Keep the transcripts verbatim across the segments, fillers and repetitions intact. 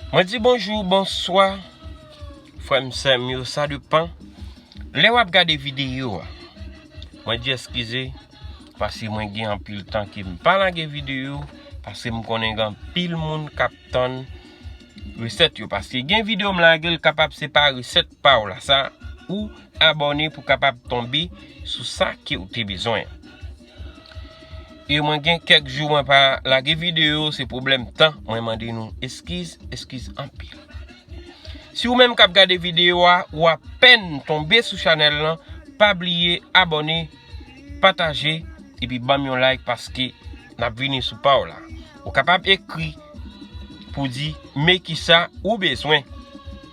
Mwen di bonjou, bonswa, frè m, sè m yo, sa depan lè w ap gade videyo a. Mwen di eskize, paske mwen gen anpil tan ke m pa lage videyo, paske m konnen gen anpil moun k ap tann resèt yo, paske gen videyo m lage, l kapab se pa resèt pa w la, sa ou abòne pou kapab tonbe sou sa ke w te bezwen. E mwen gen kèk jou mwen pa lage videyo, se pwoblèm tan, mwen mande nou eskiz, eskiz anpil. Si ou menm k ap gade videyo a, ou apèn tonbe sou chanèl lan, pa bliye abòne, pataje, epi ban m yon like paske n ap vini sou pa w la. Ou kapab ekri pou di men kisa ou bezwen.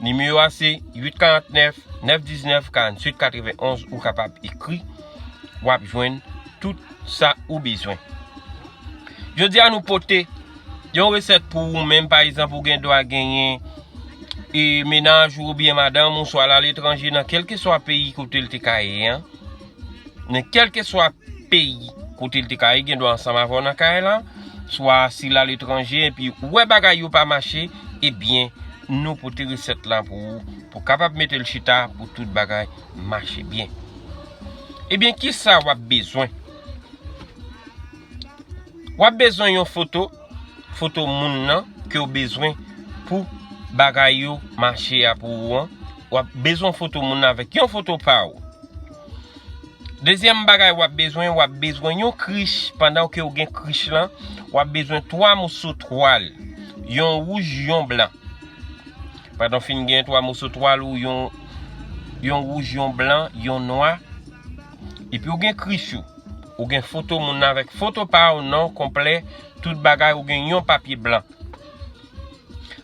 Nimewo a se uit karant nèf, nèf diznèf, karanntuit katrevenonz, ou kapab ekri, w ap jwenn tout sa ou bezwen. Jodi a nou pote yon resèt pou ou menm, pa egzanp, ou gen dwa genyen e mennaj ou oubyen madanm ou swa l aletranje nan kèlkeswa peyi kote l te ka ye an. Nan kèlkeswa peyi kote l te ka ye, gen dwa ansanm avè w nan kay la, swa si l aletranje epi ou wè bagay yo pa mache, ebyen, nou pote resèt la pou ou, pou kapab mete l chita pou tout bagay mache byen. Ebyen, kisa w ap bezwen? W ap bezwen yon foto, foto moun nan ke w bezwen pou bagay yo mache a pou ou an. W ap bezwen foto moun nan avèk yon foto pa w. Dezyèm bagay w ap bezwen, w ap bezwen yon krich. Pandan ke w gen krich lan, w ap bezwen twa moso twal, yon wouj, yon blan. Pandan w fin gen twa moso twal ou yon, yon wouj, yon blan, yon nwa, epi w gen krich ou, ou gen foto moun nan avèk foto pa w, non konplè, tout bagay, ou gen yon papye blan.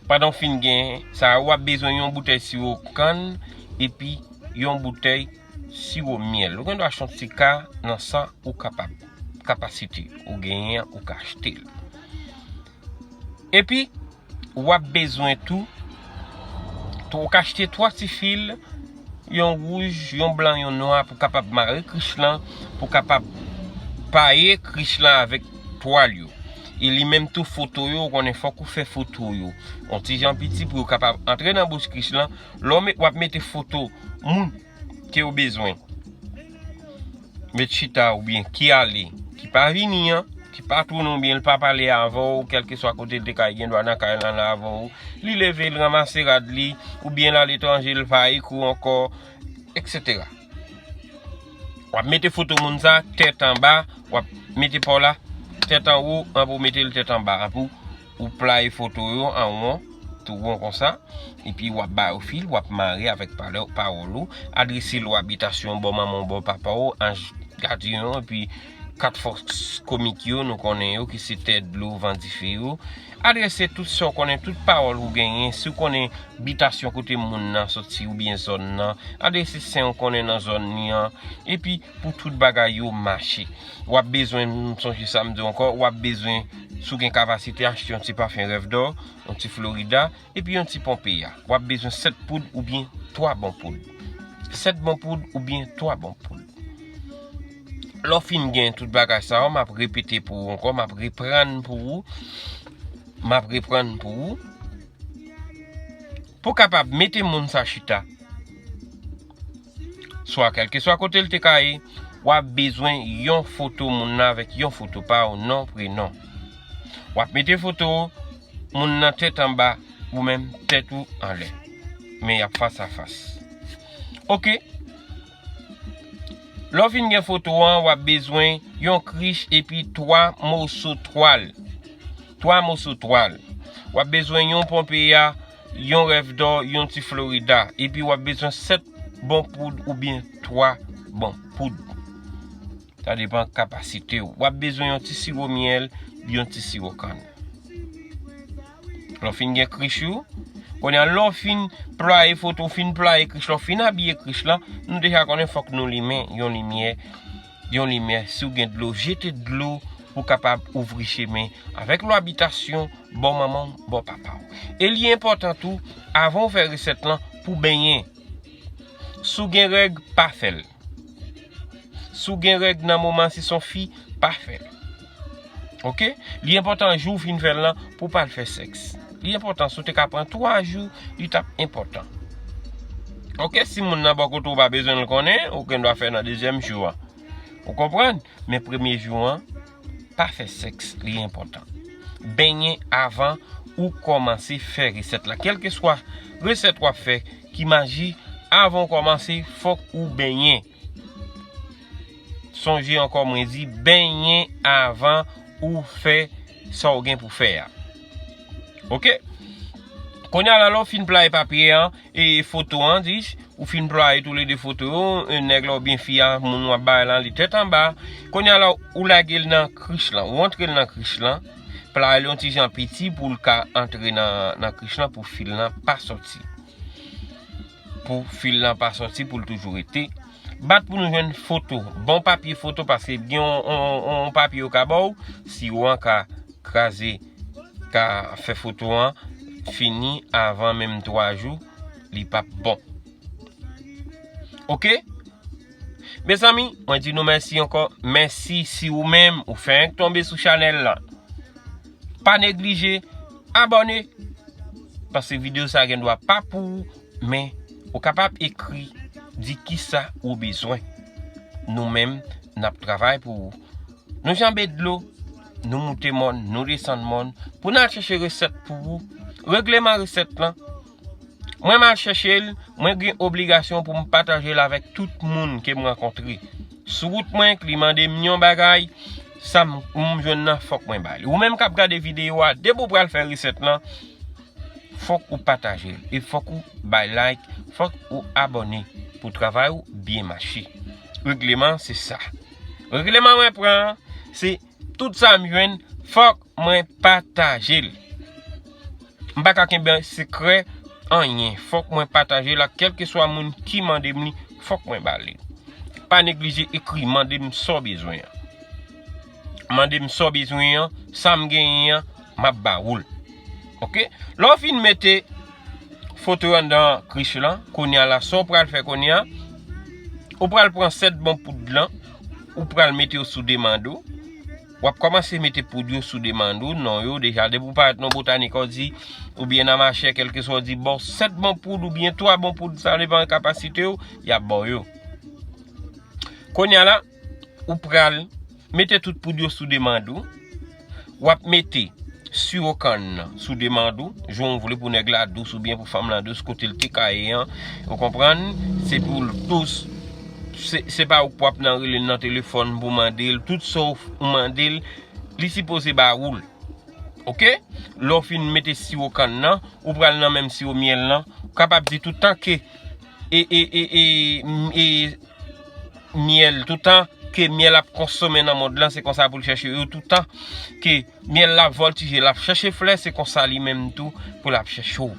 Pandan w fin gen sa, w ap bezwen yon boutèy siwo kann epi yon boutèy siwo myèl. Ou gen dwa achte yon ti ka nan sa ou kapab, kapasite ou genyen an, ou ka achte l. Epi, w ap bezwen tou, tou, ou ka achte twa ti fil, yon wouj, yon blan, yon nwa, pou kapab mare krich lan, pou kapab paye krich lan avèk twal yo. E li menm tou, foto yo, ou konnen fòk ou fè foto yo. Yon ti jan piti pou yo kapab antre nan bouch krich lan. Lè w met, w ap mete foto moun ke w bezwen. Met chita oubyen ki ale, ki pa vini an, ki pa tounen oubyen l pa pale avè w, kèlkeswa kote l te ka ye, gen dwa nan kay lan la avè w. Li leve, l ranmase rad li, oubyen l aletranje, l pa ekri w ankò, etsetera. W ap mete foto moun sa tèt anba, w ap mete pa w la tèt anwo, an pou w mete l tèt anba, an pou ou playe foto yo an won, tou won konsa, epi w ap ba yo fil, w ap mare avèk pale-, pawòl ou, adrese lwa bitasyon bò manman w, bò papa w, anj gadyen yo, epi kat fòs komik yo, nou konnen yo, ki se tè, dlo, van, dife yo. Adrese tout sa w konnen, tout pawòl ou genyen, si w konnen bitasyon kote moun nan soti oubyen zòn nan, adrese sen w konnen nan zòn li an, epi pou tout bagay yo mache. W ap bezwen, m sonje sa m di w ankò, w ap bezwen, si w gen kapasite, achte yon ti pafen Rêve d'Or, yon ti Florida, epi yon ti Pompeya. W ap bezwen sèt poud oubyen twa bon poud. Sèt bon poud oubyen twa bon poud. Lè w fin gen tout bagay sa yo, m ap repete pou ou ankò, m ap reprann pou ou, m ap reprann pou ou. Pou kapab mete moun sa chita, swa kèlkeswa kote l te ka ye, w ap bezwen yon foto moun nan avèk yon foto pa w, non, prenon. W ap mete foto moun nan tèt anba, ou menm tèt ou anlè. Men y ap fas a fas. Oke. Lè w fin gen foto an, w ap bezwen yon krich epi twa moso twal. Twa moso twal. W ap bezwen yon Pompeya, yon Rêve d'Or, yon ti Florida. Epi w ap bezwen sèt bon poud oubyen twa bon poud. Sa depan kapasite w. W ap bezwen yon ti siwo myèl, yon ti siwo kann. Lè w fin gen krich ou, kounye a, lè w fin playe foto, w fin playe krich la, w fin abiye krich la, nou deja konnen fòk nou limen yon limyè, yon limyè. Si w gen dlo, jete dlo pou kapab ouvri chemen avèk lwa bitasyon bò manman w, bò papa w. E li enpòtan tou, avan w fè resèt lan, pou benyen. Si w gen règ, pa fè l. Si w gen règ nan moman si s on fi, pa fè l. Oke? Li enpòtan jou w fin fè l lan pou w pa al fè sèks. Li enpòtan, si w te ka pran twa jou, li t ap enpòtan. Oke, si moun nan bò kote w pa bezwen l konnen, ou gen dwa fè nan dezyèm jou a. Ou konprann? Men premye jou an, pa fè sèks, li enpòtan. Benyen avan ou kòmanse fè resèt la. Kèlkeswa resèt w ap fè, ki maji, avan w kòmanse, fòk ou benyen. Sonje ankò, mwen di, benyen avan ou fè sa w gen pou fè a. Oke? Kounye a la, lè w fin playe papye an, e foto an, di, ou fin playe toulede foto yo, e nèg la oubyen fi a, moun w ap bay la, li tèt anba. Kounye a la, ou lage l nan krich lan, ou antre l nan krich lan, playe l yon ti jan piti pou l ka antre nan, nan krich lan, pou fil lan pa sòti. Pou fil lan pa sòti, pou l toujou rete. Bat pou nou jwenn foto, bon papye foto, paske gen yon, yon, yon papye yo ka ba w, siwo an ka kraze, ka fè foto an fini avan menm twa jou, li p ap bon. Oke? Mezanmi, mwen di nou mèsi ankò. Mèsi si ou menm ou fenk tonbe sou chanèl la. Pa neglije abòne, paske videyo sa gen dwa pa pou ou, men ou kapab ekri, di kisa ou bezwen. Nou menm, n ap travay pou ou. Nou janbe dlo, nou moute mòn, nou desann mòn, pou n al chèche resèt pou ou. Regleman resèt lan, mwen m al chèche l, mwen gen obligasyon pou m pataje l avèk tout moun ke m rankontre. Sou wout mwen, k li mande m yon bagay, sa m, m jwenn nan, fòk mwen ba li. Ou menm k ap gade videyo a, depi w pral fè resèt lan, fòk ou pataje l. E fòk ou bay like, fòk ou abòne pou travay ou byen mache. Regleman, se sa. Regleman mwen pran an, se tout sa m jwenn, fòk mwen pataje l. M pa ka kenbe sekrè anyen. Fòk mwen pataje l ak kèlkeswa moun ki mande m li, fòk mwen ba li. Pa neglije ekri, mande m sa w bezwen an. Mande m sa w bezwen an, sa m genyen an, m ap ba ou l. Oke? Lè w fin mete foto yo anndan krich lan, kounye a la, sa w pral fè kounye a, ou pral pran sèt bon poud lan, ou pral mete yo sou demann ou. W ap kòmanse mete poud yo sou demann ou, non yo deja. Depi w parèt nan botanik, w di, oubyen nan machè, kèlkeswa, w di, ba w sèt bon poud oubyen twa bon poud, sa depann kapasite w, y ap ba w yo. Kounye a la, ou pral mete tout poud yo sou demann ou. W ap mete siwo kann nan sou demann ou, jan w vle pou nèg la dous oubyen pou fanm lan dous, kote l te ka ye an. Ou konprann? Se pou l dous. Se, se pa ou k ap nan rele l nan telefòn pou mande l. Tout sa w mande l, li sipoze ba ou l. Oke? Lè w fin mete siwo kann nan, ou pral nan menm siwo myèl lan. Ou kapab di toutan ke e, e, e, e, e, myèl, toutan ke myèl ap konsome nan mond lan, se konsa pou l chèche yo. Toutan ke myèl la ap vòltije, l ap chèche flè, se konsa li menm tou pou l ap chèche w.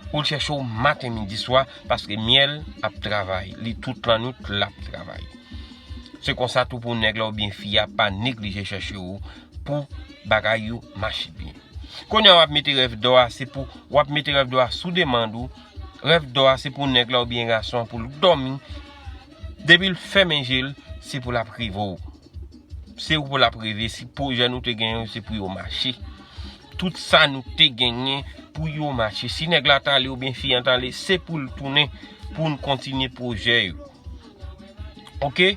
Pou l chèche w maten, midi, swa, paske myèl ap travay. Li tout lannwit, l ap travay. Se konsa tou pou nèg la oubyen fi a pa neglije chèche w pou bagay yo mache byen. Kounye a w ap mete rèv dò a, se pou w ap mete rèv dò a sou demann ou. Rèv dò a se pou nèg la oubyen gason an pou l dòmi. Depi l fèmen je l, se pou l ap reve w. Se ou pou l ap reve. Si pwojè nou te genyen yo, se pou yo mache. Tout sa nou te genyen pou yo mache. Si nèg la t ale oubyen fi an t ale, se pou l tounen pou n kontinye pwojè yo. Oke?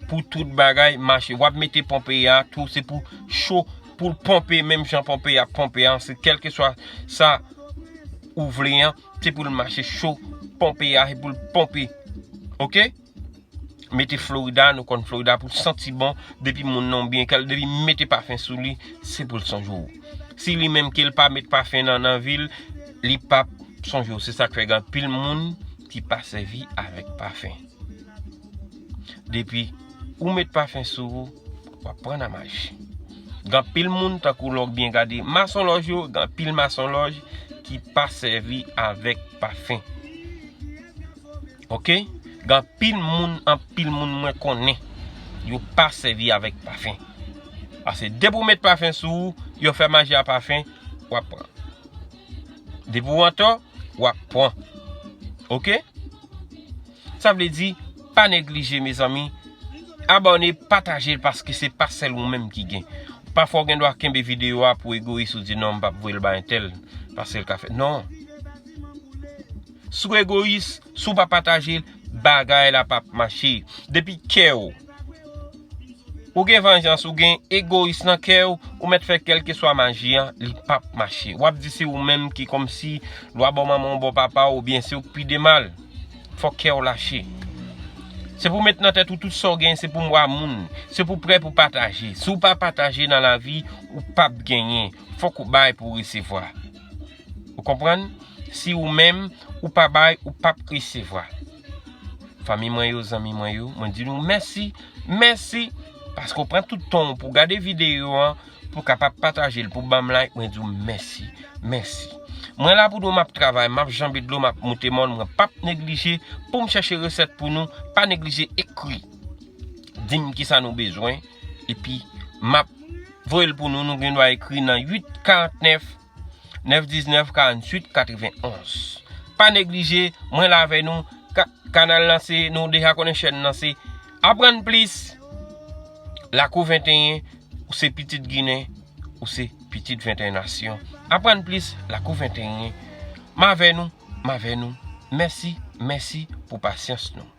Pou tout bagay mache. W ap mete ponpe a tou, se pou cho, pou l ponpe, menm jan ponpe a ap ponpe a, se kèlkeswa sa ou vle an, se pou l mache cho, ponpe a, se pou l ponpe. Oke? Mete Florida, nou konn Florida pou l santi bon, depi moun nan byen kè l, depi mete pafen sou li, se pou l sonje w. Si li menm ke l pa met pafen nan, nan vi l, li p ap sonje w. Se sa k fè gen anpil moun ki pa sèvi avèk pafen. Depi ou met pafen sou ou, w ap pran nan maji. Gen anpil moun, tankou lè w byen gade masonlòj yo, gen anpil masonlòj ki pa sèvi avèk pafen. Oke? Gen anpil moun, anpil moun mwen konnen, yo pa sèvi avèk pafen. Paske depi w met pafen sou ou, yo fè maji a pafen, w ap pran. Depi w antò, w ap pran. Oke? Sa vle di, pa neglije, mezanmi. Abòne, pataje l, paske se pa sèl ou menm ki gen. Pafwa, w gen dwa kenbe videyo a pou egoyis, ou di, "Non, m p ap voye l bay entèl." Paske l ka fè. Non. Si w egoyis, si w pa pataje l, bagay la p ap mache. Depi kè w, ou gen vanjans, ou gen egoyis nan kè w, ou mèt fè kèlkeswa maji an, li p ap mache. W ap di se ou menm ki kòmsi lwa bò manman w, bò papa w, oubyen se ou k pi de mal. Fò kè w lache. Se pou w met nan tèt ou tout sa w genyen, se pou mwa moun. Se pou w prè pou pataje. Si w pa pataje nan lavi, ou p ap genyen. Fòk ou bay pou w resevwa. Ou konprann? Si ou menm, ou pa bay, ou p ap resevwa. Fanmi mwen yo, zanmi mwen yo, mwen di nou mèsi, mèsi, paske w pran tout tan w pou w gade videyo an, pou w kapab pataje l, pou w ban m like, mwen di w mèsi, mèsi. Mwen la pou nou, m ap travay, m ap janbe dlo, m ap moute mòn, mwen p ap neglije pou m chèche resèt pou nou, pa neglije ekri. Di m kisa nou bezwen, epi m ap voye l pou nou, nou gen dwa ekri nan uit karant nèf, nèf diznèf, karanntuit, katrevenn onz. Pa neglije, mwen la avè nou, ka-, kanal lan se, nou deja konnen chèn nan se Aprann Plis, Lakou venteyen, ou se pitit Ginen, ou se pitit venteyen nasyon. Aprann Plis, Lakou venteyen, m avè nou, m avè nou. Mèsi, mèsi pou pasyans nou.